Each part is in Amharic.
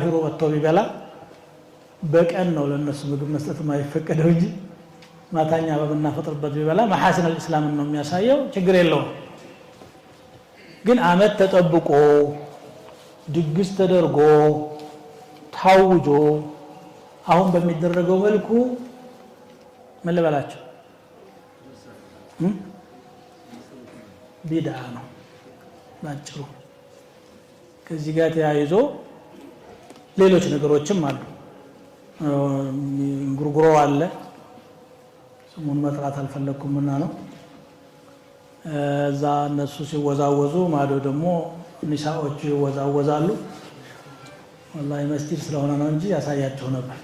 ካፊሩ ወጥቶ ቢበላ በቀን ነው ለነሱ ምግብ መስጠት የማይፈቀደው እንጂ ማታኛ በምናፈጥርበት ቢበላ መሐሲን አልእስላም ነው የሚያሳየው፣ ችግር የለውም። ግን አመት ተጠብቆ ድግስ ተደርጎ ታውጆ አሁን በሚደረገው መልኩ ምን ልበላቸው ቢድዓ ነው ባጭሩ። ከዚህ ጋር ተያይዞ ሌሎች ነገሮችም አሉ። እንጉርጉሮ አለ፣ ስሙን መጥራት አልፈለኩም እና ነው። እዛ እነሱ ሲወዛወዙ ማዶ ደግሞ ኒሳዎቹ ይወዛወዛሉ። ወላሂ መስጂድ ስለሆነ ነው እንጂ ያሳያቸው ነበር።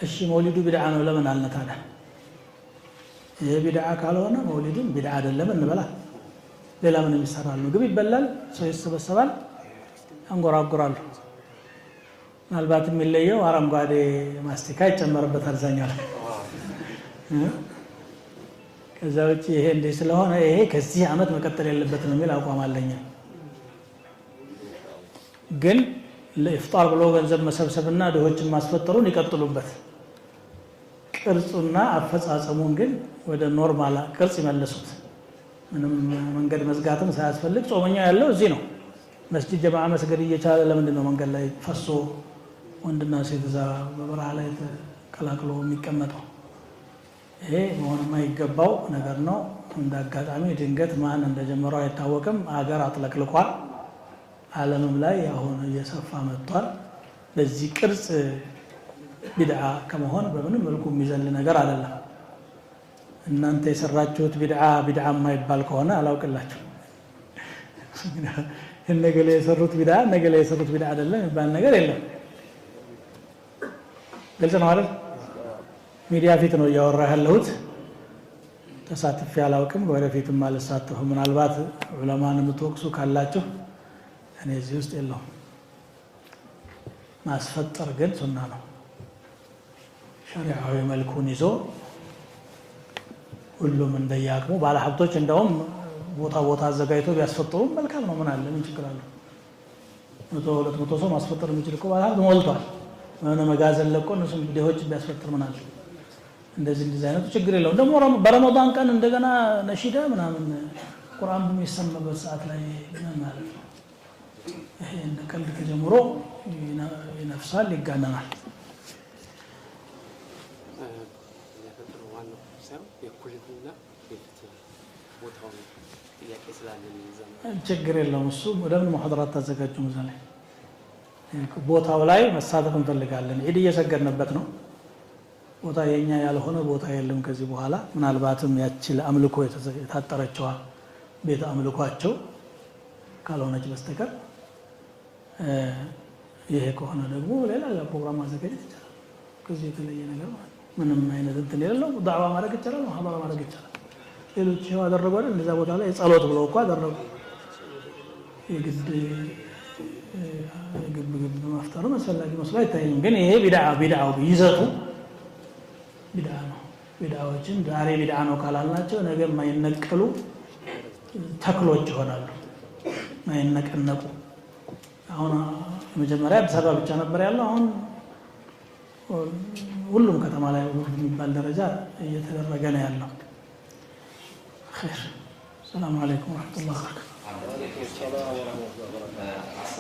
እሺ መውሊዱ ቢድዓ ነው ለምን አልነ ታዲያ? ይሄ ቢድዓ ካልሆነ መውሊድም ቢድዓ አይደለም እንበላ። ሌላ ምንም ይሰራል? ምግብ ይበላል፣ ሰው ይሰበሰባል፣ ያንጎራጉራሉ። ምናልባት የሚለየው አረንጓዴ ማስቲካ ይጨመርበታል እዛኛው ላይ። ከዛ ውጭ ይሄ እንዲህ ስለሆነ ይሄ ከዚህ ዓመት መቀጠል የለበትም የሚል አቋም አለኝ። ግን ለኢፍጣር ብሎ ገንዘብ መሰብሰብና ድሆችን ማስፈጠሩን ይቀጥሉበት። ቅርጹና አፈጻጸሙን ግን ወደ normal ቅርጽ ይመልሱት። ምንም መንገድ መዝጋትም ሳያስፈልግ ጾመኛ ያለው እዚህ ነው። መስጂድ ጀማዓ መስገድ እየቻለ ለምንድን ነው መንገድ ላይ ፈሶ ወንድና ሴት እዛ በበረሃ ላይ ተቀላቅሎ የሚቀመጠው? ይሄ መሆን የማይገባው ነገር ነው። እንደ አጋጣሚ ድንገት ማን እንደጀመረው አይታወቅም። አገር አጥለቅልቋል። ዓለምም ላይ አሁን እየሰፋ መጥቷል። በዚህ ቅርጽ ቢድዓ ከመሆን በምንም መልኩ የሚዘል ነገር አይደለም። እናንተ የሰራችሁት ቢድዓ ቢድዓ የማይባል ከሆነ አላውቅላችሁ። እነገሌ የሰሩት ቢድዓ እነገሌ የሰሩት ቢድዓ አይደለም የሚባል ነገር የለም። ግልጽ ነው አይደል? ሚዲያ ፊት ነው እያወራ ያለሁት። ተሳትፌ አላውቅም፣ ወደፊትም አልሳተፍም። ምናልባት ዑለማን የምትወቅሱ ካላችሁ እኔ እዚህ ውስጥ የለሁም። ማስፈጠር ግን ሱና ነው። ሸሪዓዊ መልኩን ይዞ ሁሉም እንደየአቅሙ ባለሀብቶች እንደውም ቦታ ቦታ አዘጋጅቶ ቢያስፈጥሩም መልካም ነው። ምን አለ? ምን ችግር አለው? 100 200 ሰው ማስፈጠር የሚችል እኮ ባለሀብት ሞልቷል። የሆነ መጋዘን ለቆ እነሱም ድሆች ቢያስፈጥር ምን አለ? እንደዚህ እንደዚህ አይነቱ ችግር የለውም። ደግሞ በረመዳን ቀን እንደገና ነሺዳ ምናምን ቁርአን በሚሰማበት ሰዓት ላይ ምን ማለት ነው? ይሄ እንደ ቀልድ ተጀምሮ ይነፍሳል፣ ይጋነናል። የፍጥሩ ዋናው ሳይሆን የእኩልነትና የፍትህ ቦታውን ጥያቄ ስላለን እዛ ችግር የለውም። እሱ ለምን ሙሐደራ አታዘጋጁም? እዛ ላይ ቦታው ላይ መሳተፍ እንፈልጋለን። ዒድ እየሰገድንበት ነው። ቦታ የኛ ያልሆነ ቦታ የለም ከዚህ በኋላ። ምናልባትም ያቺ ለአምልኮ የታጠረችዋ ቤተ አምልኳቸው ካልሆነች በስተቀር ይሄ ከሆነ ደግሞ ሌላ ፕሮግራም ማዘጋጀት ይቻላል። ከዚህ የተለየ ነገር ማለት ነው። ምንም አይነት እንትን የሌለው ዳዕዋ ማድረግ ይቻላል፣ ሙሐደራ ማድረግ ይቻላል። ሌሎች ይኸው አደረጉ አይደል? እንደዛ ቦታ ላይ ጸሎት ብለው እኮ አደረጉ። የግድ ግብ ግብ መፍጠሩ አስፈላጊ መስሎ አይታየኝም። ግን ይሄ ቢድዓ ቢድዓው ይዘቱ ቢድዓ ነው። ቢድዓዎችን ዛሬ ቢድዓ ነው ካላልናቸው ነገ የማይነቀሉ ተክሎች ይሆናሉ፣ የማይነቀነቁ። አሁን መጀመሪያ አዲስ አበባ ብቻ ነበር ያለው። አሁን ሁሉም ከተማ ላይ በሚባል ደረጃ እየተደረገ ነው ያለው። ኸይር። ሰላም አለይኩም ወረሕመቱላሂ ወበረካቱ። አሰላሙ